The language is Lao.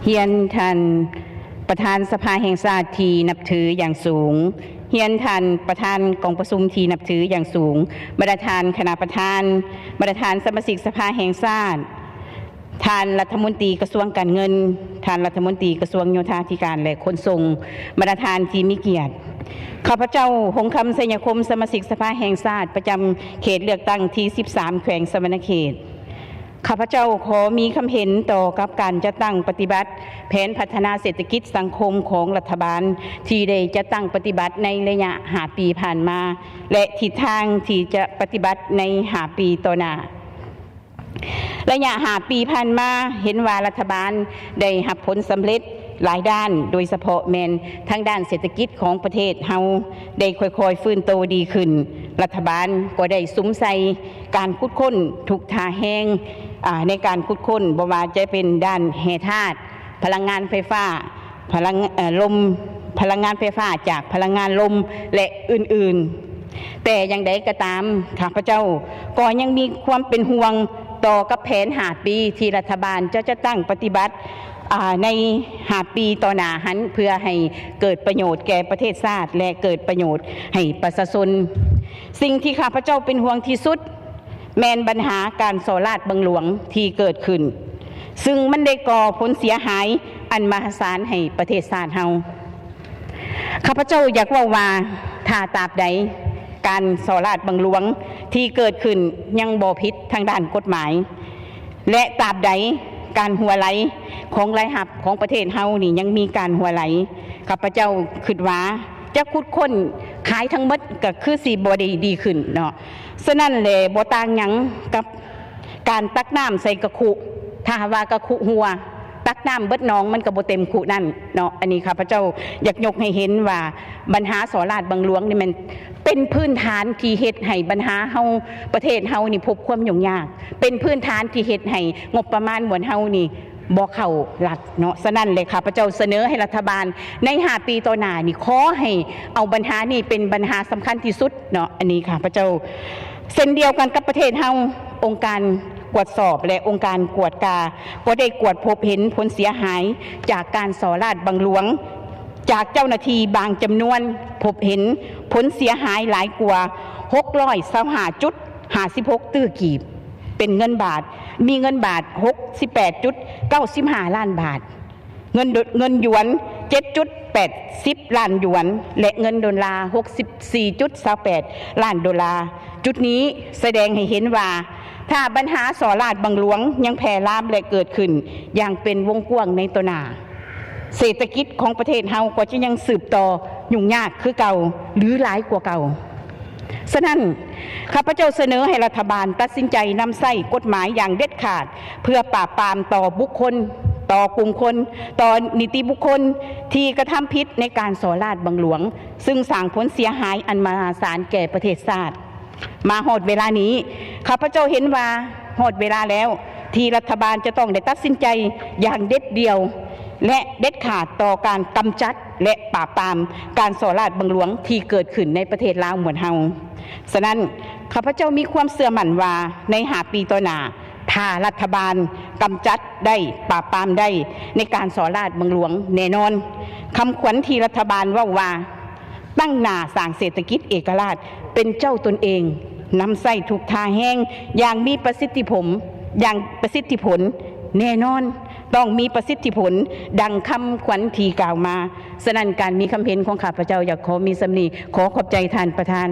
ຮຽນທ່ານປະທານສະພາແຫ່ງຊາດທີ່ນັບຖືຢ່າງສູງ, ຮຽນທ່ານປະທານກອງປະຊຸມທີ່ນັບຖືຢ່າງສູງ, ບັນດາທ່ານຄະນະປະທານ, ບັນດາທ່ານສະມາຊິກສະພາແຫ່ງຊາດ, ທ່ານລັດຖະມົນຕີກະຊວງການເງິນ, ທ່ານລັດຖະມົນຕີກະຊວງໂຍທາທິການ ແລະ ຂົນສົ່ງ, ບັນດາທ່ານທີ່ມີກຽດ. ຂ້າພະເຈົ້າ ຫົງຄຳ ໄຊຍະຄົມ, ສະມາຊິກສະພາແຫ່ງຊາດ ປະຈຳເຂດເລືອກຕັ້ງທີສິບສາມ ແຂວງສະຫວັນນະເຂດ. ຂ້າພະເຈົ້າຂໍມີຄຳເຫັນຕໍ່ກັບການຈັດຕັ້ງປະຕິບັດແຜນພັດທະນາເສດຖະກິດສັງຄົມຂອງລັດຖະບານ ທີ່ໄດ້ຈັດຕັ້ງປະຕິບັດໃນໄລຍະຫ້າປີຜ່ານມາ ແລະ ທິດທາງທີ່ຈະປະຕິບັດໃນຫ້າປີຕໍ່ໜ້າ. ໄລຍະຫ້າປີຜ່ານມາ ເຫັນວ່າລັດຖະບານໄດ້ຮັບຜົນສຳເລັດຫຼາຍດ້ານ, ໂດຍສະເພາະແມ່ນທາງດ້ານເສດຖະກິດຂອງປະເທດເຮົາໄດ້ຄ່ອຍໆຟື້ນໂຕດີຂຶ້ນ. ລັດຖະບານກໍໄດ້ສຸມໃສ່ການຂຸດຄົ້ນທຸກທ່າແຮງ, ອາ, ໃນການຂຸດຄົ້ນ, ບໍ່ວ່າຈະເປັນດ້ານແຮ່ທາດ, ພະລັງງານໄຟຟ້າ, ພະລັງ, ເອີ, ລົມ, ພະລັງງານໄຟຟ້າຈາກພະລັງງານລົມ ແລະ ອື່ນໆ. ແຕ່ຢ່າງໃດກໍຕາມ, ຂ້າພະເຈົ້າກໍຍັງມີຄວາມເປັນຫ່ວງຕໍ່ກັບແຜນຫ້າປີທີ່ລັດຖະບານຈະຈັດຕັ້ງປະຕິບັດ, ອາ, ໃນຫ້າປີຕໍ່ໜ້າຫັ້ນ ເພື່ອໃຫ້ເກີດປະໂຫຍດແກ່ປະເທດຊາດ ແລະ ເກີດປະໂຫຍດໃຫ້ປະຊາຊົນ. ສິ່ງທີ່ຂ້າພະເຈົ້າເປັນຫ່ວງທີ່ສຸດ ແມ່ນບັນຫາການສໍ້ລາດບັງຫຼວງທີ່ເກີດຂຶ້ນ, ຊຶ່ງມັນໄດ້ກໍ່ຜົນເສຍຫາຍອັນມະຫາສານໃຫ້ປະເທດຊາດເຮົາ. ຂ້າພະເຈົ້າຢາກເວົ້າວ່າ, ຖ້າຕາບໃດການສໍ້ລາດບັງຫຼວງທີ່ເກີດຂຶ້ນຍັງບໍ່ຜິດທາງດ້ານກົດໝາຍ, ແລະ ຕາບໃດການຮົ່ວໄຫຼຂອງລາຍຮັບຂອງປະເທດເຮົານີ້ຍັງມີການຮົ່ວໄຫຼ, ຂ້າພະເຈົ້າຄິດວ່າຈະຂຸດຄົ້ນຂາຍທັງໝົດກໍຄືຊິບໍ່ໄດ້ດີຂຶ້ນເນາະ. ສະນັ້ນແຫຼະ ບໍ່ຕ່າງຫຍັງກັບການຕັກນ້ຳໃສ່ກະຄຸ, ຖ້າຫາກວ່າກະຄຸຮົ່ວ, ຕັກນ້ຳເບິດໜອງ ມັນກໍບໍ່ເຕັມຄຸນັ້ນເນາະ. ອັນນີ້ຂ້າພະເຈົ້າຢາກຍົກໃຫ້ເຫັນວ່າ ບັນຫາສໍ້ລາດບັງຫຼວງນີ້ແມ່ນເປັນພື້ນຖານທີ່ເຮັດໃຫ້ບັນຫາເຮົາ, ປະເທດເຮົານີ້ພົບຄວາມຫຍຸ້ງຍາກ, ເປັນພື້ນຖານທີ່ເຮັດໃຫ້ງົບປະມານຂອງເຮົານີ້ບໍ່ເຂົ້າລັດເນາະ. ສະນັ້ນແຫຼະ ຂ້າພະເຈົ້າສະເໜີໃຫ້ລັດຖະບານໃນຫ້າປີຕໍ່ໜ້ານີ້ ຂໍໃຫ້ເອົາບັນຫານີ້ເປັນບັນຫາສຳຄັນທີ່ສຸດເນາະ. ອັນນີ້ຂ້າພະເຈົ້າ ເຊັ່ນດຽວກັນກັບປະເທດເຮົາ, ອົງການກວດສອບ ແລະ ອົງການກວດກາ ກໍໄດ້ກວດພົບເຫັນຜົນເສຍຫາຍຈາກການສໍ້ລາດບັງຫຼວງ ຈາກເຈົ້າໜ້າທີ່ບາງຈຳນວນ ພົບເຫັນຜົນເສຍຫາຍຫຼາຍກວ່າຫົກຮ້ອຍຊາວຫ້າຈຸດຫ້າສິບຫົກຕື້ກີບ ເປັນເງິນບາດ, ມີເງິນບາດຫົກສິບແປດຈຸດເກົ້າສິບຫ້າລ້ານບາດ, ເງິນໂດ, ເງິນຢວນເຈັດຈຸດແປດສິບລ້ານຢວນ ແລະ ເງິນໂດລາຫົກສິບສີ່ຈຸດຊາວແປດລ້ານໂດລາ. ຈຸດນີ້ສະແດງໃຫ້ເຫັນວ່າ ຖ້າບັນຫາສໍ້ລາດບັງຫຼວງຍັງແຜ່ລາມ ແລະ ເກີດຂຶ້ນຢ່າງເປັນວົງກວ້າງໃນຕໍ່ໜ້າ, ເສດຖະກິດຂອງປະເທດເຮົາກໍຈະຍັງສືບຕໍ່ຫຍຸ້ງຍາກຄືເກົ່າ ຫຼື ຫຼາຍກວ່າເກົ່າ. ສະນັ້ນ, ຂ້າພະເຈົ້າສະເໜີໃຫ້ລັດຖະບານຕັດສິນໃຈນຳໃຊ້ກົດໝາຍຢ່າງເດັດຂາດ ເພື່ອປາບປາມຕໍ່ບຸກຄົນ, ຕໍ່ກຸ່ມຄົນ, ຕໍ່ນິຕິບຸກຄົນທີ່ກະທຳຜິດໃນການສໍ້ລາດບັງຫຼວງ, ຊຶ່ງສ້າງຜົນເສຍຫາຍອັນມະຫາສານແກ່ປະເທດຊາດ. ມາຮອດເວລານີ້, ຂ້າພະເຈົ້າເຫັນວ່າຮອດເວລາແລ້ວ ທີ່ລັດຖະບານຈະຕ້ອງໄດ້ຕັດສິນໃຈຢ່າງເດັດດ່ຽວ ແລະ ເດັດຂາດຕໍ່ການກຳຈັດ ແລະ ປາບປາມການສໍ້ລາດບັງຫຼວງທີ່ເກີດຂຶ້ນໃນປະເທດລາວໝວນເຮົາ. ສະນັ້ນ, ຂ້າພະເຈົ້າມີຄວາມເຊື່ອໝັ້ນວ່າ ໃນຫ້າປີຕໍ່ໜ້າ, ຖ້າລັດຖະບານກຳຈັດໄດ້, ປາບປາມໄດ້ໃນການສໍ້ລາດບັງຫຼວງ, ແນ່ນອນ, ຄຳຂວັນທີ່ລັດຖະບານເວົ້າວ່າ ຕັ້ງໜ້າສ້າງເສດຖະກິດເອກະລາດເປັນເຈົ້າຕົນເອງ, ນຳໃຊ້ທຸກທ່າແຮງຢ່າງມີປະສິດທິຜົນ, ຢ່າງປະສິດທິຜົນ, ແນ່ນອນ, ຕ້ອງມີປະສິດທິຜົນ ດັ່ງຄຳຂວັນທີ່ກ່າວມາ. ສະນັ້ນ, ການມີຄຳເຫັນຂອງຂ້າພະເຈົ້າຢາກຂໍມີສ່ຳນີ້. ຂໍຂອບໃຈທ່ານປະທານ.